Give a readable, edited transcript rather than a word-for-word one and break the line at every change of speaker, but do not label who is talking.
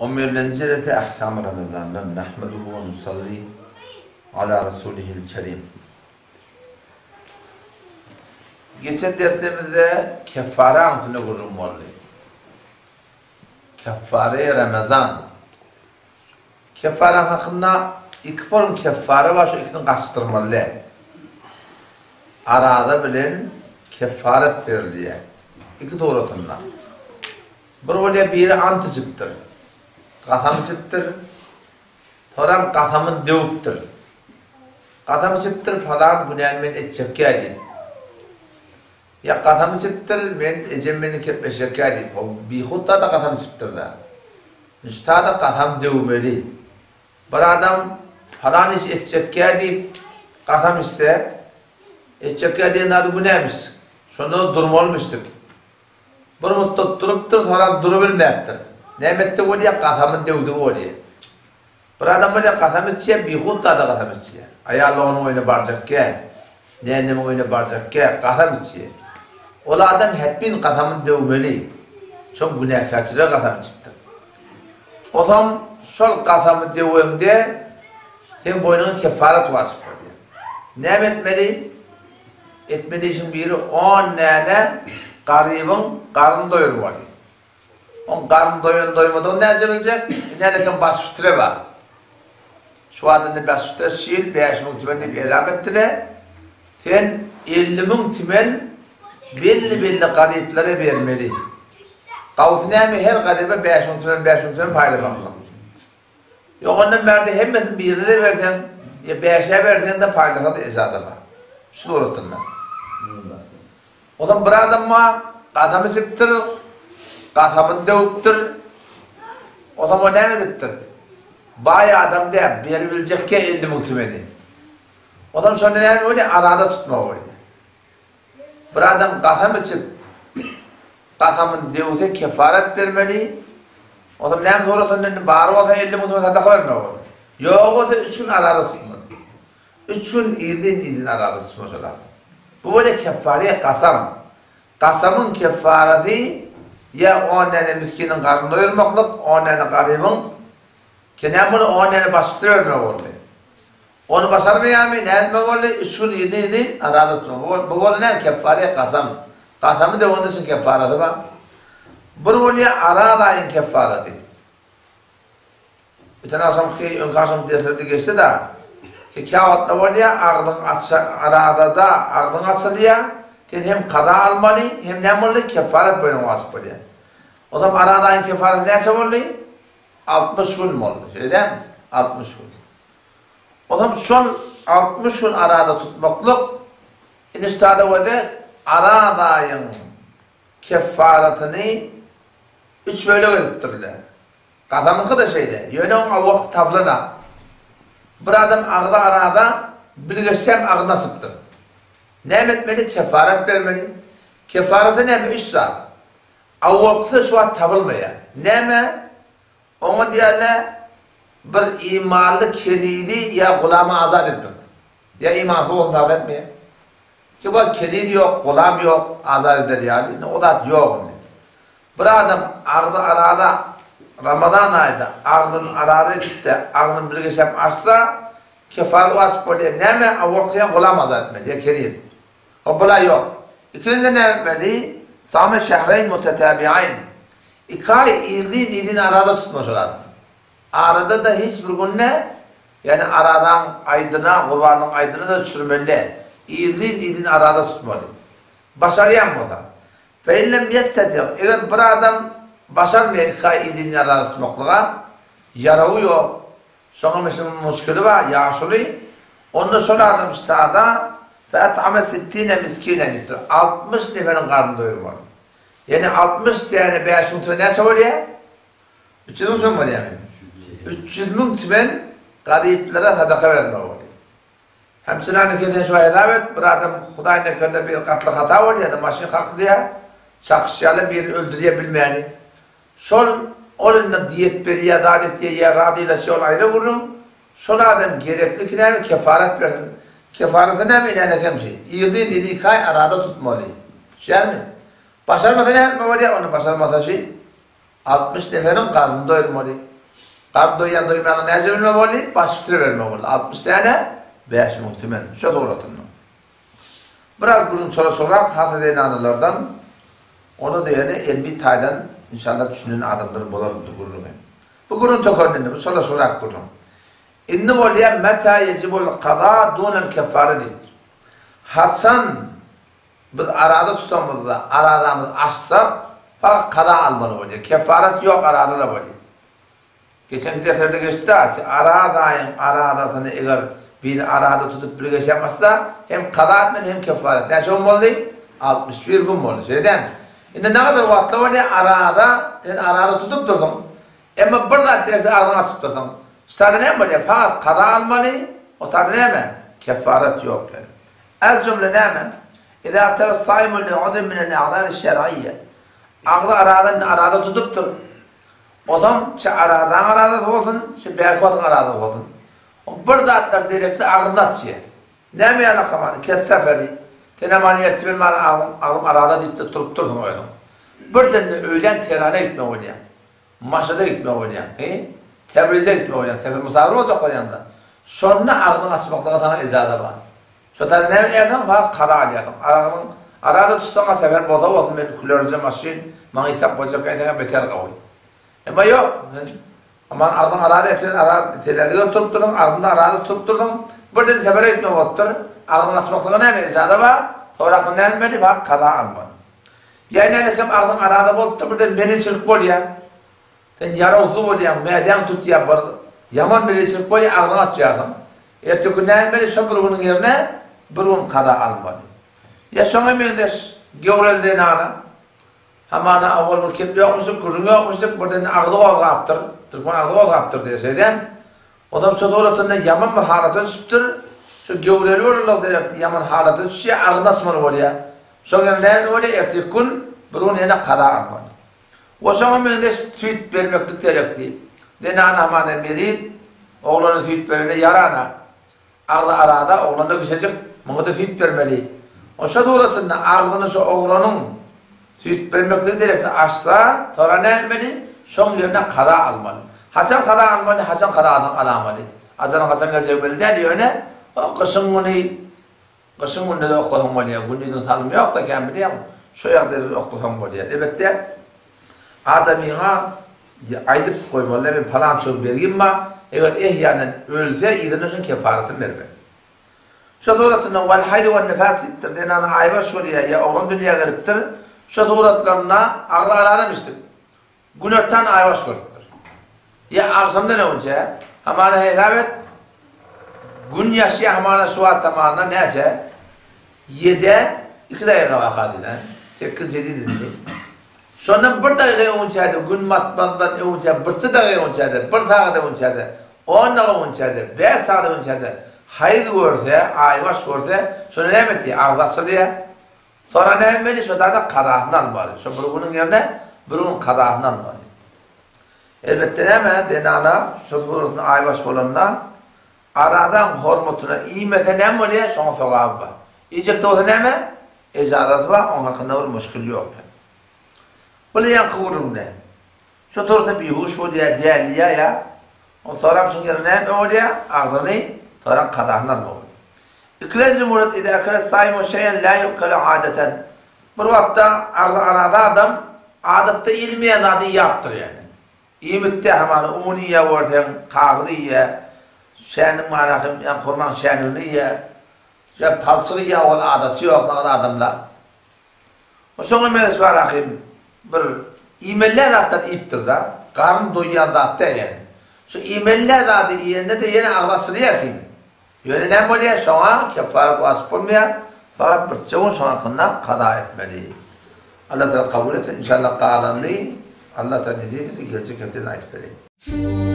On birlenji rete Ahkam Ramazandan Nahmeduhu we nusalli ala rasulihil kerim. Geçen dersimizde keffara üstünde gürrüň boldy. Keffare Ramazan. Keffara hakynda iki form keffara bar, şu ikisini gaçdyrmaly däl. Araza bilen keffaret berilýär. Iki suratynda. Bir bolýar biri ant içipdir. Kasam içipdir. Soram kasamyny döwüpdir. Kasam içipdir falan günäni men etjekkä diýip. Ýa kasam içipdir men ejem meni kepleşjekkä diýip. O bihut zada kasam içipdir-dä. Niştada kasam döwmeli. Bir adam falan iş etjekkä diýip kasam içse, etjekkä diýen zady günämiş. Şonda durmalymyşdyk. Bir mutdat durupdyr, soram durubilmäpdir. Näme etdi bolýa, gasamyny döwdügi bolýa. Bir adam bolýa, gasam içýä, bihut zada gasam içýä. Aýal onuň öýüne barjakkä, nänemiň öýüne barjakkä, gasam içýä. Ol adam hetmin gasamyny döwmeli. Çoň günäkärçilige gasam içipdir. Osaň şol gasamy döweňde seň boýnuňa kefaret wajyp bolýa. Näme etmeli? Etmeli işiň biri on däne garybyň garnyny doýurmaly. Oň garny doýan doýmadygyny näce biljek? Indi baş pitre bar. Şu wagt indi baş pitre şu ýyl 5000 tümen diýip elam etdiler. Sen 50 müň tümen belli-belli garyplara bermeli. Gawusy näme her garyba 5000 tümen 5000 tümen paýlamaklyk. Ýok ondan bärde hemmesini birine-de berseň, ýa bäşä berseň-de paýlasaň-da ejada bar. Şu suratynda. Onsoň bir adam bar, gasam içipdir, gasamyny döwüpdir. Onsoň o näme edipdir? Baý adam däl, beribiljekkä 50 müň tümeni. Onsoň şonda näme bolýar? Arada tutmagy bolýar. Bir adam kasam içip, kasamyny döwse kefaret bermeli. Onsoň näme sorasanda indi bary bolsa 50 müň soň sadaka bermeli bolar. Ýogy bolsa üç gün araza tutmaly. Üç gün yzyn-yzyn araza tutmaly şol adam. Bu bolýar kefare kasam. Kasamyň kefaresi ýa on däne miskiniň garnyny doýurmaklyk, on däne garybyň, kenäm bolsa on däne baş üstüne bermek boldy. Ony başarmaýarmy, näme boldy, üç gün yzly-yzly araza tutma. Bu boldy näme, keffare kasam. Kasamy döwende üçin keffarasy bar. Bir bolýar araz aýyň keffarasy. Öten agşamky, öňki agşamky derslerde geçdi-de, ki käwagtda bolýar, agzyň aç, arazada agzyň açylýar, sen hem kaza almaly, hem näme boldy, keffaret boýnuňa wajyp bolýar. O zaman araz aýyň keffarasy näçe boldy? 60 gün boldy, şeýle dälmi? 60 gün. Onam şol 60 gün arada tutmaklyk iniştada wede aradaýyň keffaratyny üç bölek edipdirler. Gasamyňky-da şeýle, ýöne oň awalky tablyna. Bir adam agzy arada bilgeşçäm agzyny açypdyr. Näme etmeli? Keffarat bermeli. Keffaraty näme? Üç zat. Awalkysy şu wagt tabylmaýar. Näme? Oňa diýerler, bir imanly kenizi ýa gulamy azat etmekdir. Ýa imansyz bolsun parh etmeýär. Ki wagt keniz ýok, gulam ýok, azat eder ýaly, indi o zat ýok indi. Bir adam agzy araza Ramazan aýynda agzyny araza edip-de, agzyny bir geçäp açsa, kefaret wajyp bolýar. Näme? Awalky ýa gulam azat etmeli, ýa keniz. Hop bula ýok. Ikinjiden näme etmeli? Same şehreýn mutetabiaýn. Iki aý yzlyn-yzyn araza tutma şol adam. Arada-da hiç bir günde, ýagny arazaň aýdyna, gurbanlygyň aýdyna-da düşürmeli däl. Yzlyn-yzyn araza tutmaly. Başarýan bolsa. Fe in lem ýesteti, eger bir adam başarmaýar iki aý yzlyn araza tutmaklyga, ýarawy ýok, Şoňa meşhur muşkili bar, ýaşuly, onda şol adam sada fe et'ame sittine miskine diýipdir. 60 neferiň garnyny doýurmaly. Ýagny 60 täne 5000 tümen näçe bolýar? 300 müň tümen bolýarmy? 300 müň tümen garyplara sadaka bermeli bolýar. Hem çynany kesen şu hesap et, bir adam Hudaý nekerde bir gatly hata bolýar-da, maşyn kakylýar, çakyşýarlar, birini öldürýär bilmäni. Şol, ol indi diýet berýär, zat etýär, ýa razylaşýar, ol aýra gürrüň. Şol adam gerekli ki näme, kefaret bersin. Kefareti näme, inäne kemşi. Yzly-yzly iki aý arada tutmaly. Düşýärmi? Başarmasa näme etmeli bolýar? Onda başarmasa şi 60 neferiň garnyny doýurmaly. Garyn doýýan doýmaýanyny näce bilme boldy? Baş pitre berme boldy. 60 däne 5000 tümen. Şo suratynda. Biraz gürrüň çola-çolrak hasa zenanalardan ona-da ýöne elmi taýdan inşallah düşünen adamlar bolar indi gürrüňi. Bu gürrüň tökendi indi bu çola-çolrak gürrüň. Indi bolýa meta yejibul kaza dunel keffare diýipdir. Haçan biz arada tutamyzda arazamyzy açsak fakat kaza almaly bolýa. Kefaret ýok arada-da bolýa. Geçenki derslerde geçdi-ä ki, Araz aýyň arazasyny eger biri arada tutup bir geçen açsa, hem kaza etmeli, hem kefaret. Näçe gün boldy? 61 gün boldy. Şeýle dälmi? Indi nägadar wagtla bolýar, araza, sen araza tutup dursuň, emma bir zat gerekse agzyňy açyp dursuň. Şu taýda näme bolýar? Fakat kaza almaly, o taýda näme? Kefaret ýok. El jümle näme? Iza aftara saimu li udrin minel a'zari şer'iyye. Agzy araza indi araza tutupdyr. Ozam çe arazaň arazasy bolsun, çe bärki wagtyň arazasy bolsun. O bir zatlar derekli agzyny açýar. Näme ýalakam hany, kes seferi. Senem hany ertir men many agzym, agzym araza diýip-de turup dursuň özüň. Birden-de öýlän Tehrana gitmek bolýaň. Maşada gitmek bolýaň. He? Tebrize gitmek bolýaň. Sefer mysafir boljak bolýaň-da. Şonda agzyňy açmaklyga saňa ejaza bar. Şo taýda näme edýärsiň? Wagt kaza alýarsyň. Aragyň arada tutsaň-a sefer bolsa bolsun men külerje maşyn, maňa ýesap boljak eýseňem beter gowy. Emma ýok, sen aman agzyň arada eten ara telälige oturyp dursuň, agzyňda arada tutup dursuň, birden sefere gitmek bolupdyr. Agzyňy açmaklyga näme ejaza bar? Soraky näme etmeli? Wagt kaza almaly. Ýa nälekem agzyň arada bolupdyr, birden meniçilik bolýar. Sen ýarawsyz bolýaň, mädäň tutýar bir ýaman beleçilik bolýar, agzyňy açýarsyň. Erteki gün näme etmeli, şo bir günüň ýerine bir gün kaza almaly. Ýa şoňa meňzeş göwreli zenana, hamana owal bir kep ýokmuşdyk, gürrüň ýokmuşdyk, birden agzy gozgapdyr, türkmen agzy gozgapdyr diýýär, şeýdem. Ozam şo suratynda ýaman bir halata düşüpdir. Şo göwreli bolanlygy derekli ýaman halata düşýär, agzyny açmaly bolýar. Şoň ýerine näme bolýar, erteki gün bir gün ýene kaza almaly. We şoňa meňzeş süýt bermeklik gerekdi. Zenan hamana meriz, oglana süýt berende ýarana. Agzy arada, oglanda kiçijik, muňa-da süýt bermeli. O şo suratynda agzyny şo oglanyň süýt bermekligi derekli açsa, soňra näme etmeli? Şoň ýerine kaza almaly. Haçan kaza almaly, haçan kaza alsaň alamaly. Ajalyň haçan geljegi belli däl, ýöne o gyşyň güni Gyşyň günde-de oklasaň bolýar, gündiziň salymy ýok-da kän bilýäň, şo ýagdaýda-da oklasaň bolýar. Elbetde, adamyňa aýdyp goýmaly-da, men palança gün bergim bar, eger ehýanen ölse, yzyndan şoň kefaratyny bermeli. Şo suratynda wal haýz wan nifas diýipdir, zenana aýbaş bolýar ýa oglan dünýä gelipdir, şo suratlarynda agzy aradan içdik. Günortan aýbaş görüpdir. Ýa agşamdan öňçe, hamana hesap et, Gün ýaşýar hamana şu wagt hamana näçe? Ýedä iki daýyga baka diýdi. Sekiz jedi diýdi. Şondan bir daýyga öňçäde gün batmazdan öňçä birçe daýyga öňçäde bir sagat öňçäde on daýyga öňçäde bäş sagat öňçäde haýyz görse, aýbaş görse, şonda näme etýär? Agzy açylýar. Sonra näme etmeli? Şo dada kazasyny almaly. Şo bir günüň ýerine bir gün kazasyny almaly. Elbetde näme, zenana şo suratynda aýbaş bolanda arazaň hormatyna iýmese näme bolýar? Şoňa sogaby bar. Iýjek-de bolsa näme? Ejazasy bar, oň hakynda bir muşkil ýok. Bul ýaňky gürrüňde. Şo suratda bihuş bolýar, dälýär ýa. Ol soram şuň ýerine näme bolýar? Agzyny soram kazasyny almaly bolýar. Ikilenji murat iza akala saimu şeýen la yu'kalu adatan. Bir wagtda agzy araza adam adatda iýilmeýän zady iýapdyr ýagny. Iýmitde hamana un iýýä görseň, kagyz iýýä, şäniň manasy ýagny hurmaň şänigini iýýä, ýa palçyk iýýä ol adaty ýok nagt adamda. Şoňa meňzeş bar ahym bir iýmeli zatlar iýipdir-da, garyn doýýan zat däl ýagny. Şu iýmeli zady iýende-de ýene agzy açylýar kim. Ýöne näme bolýar, şoňa kefaret wajyp bolmaýar, fakat birje gün şoň hakynda kaza etmeli. Allah Tagala kabul etsin, inşallah galanyny Allah Tagala nesip etse geljek hepdeden aýdyp bereýin.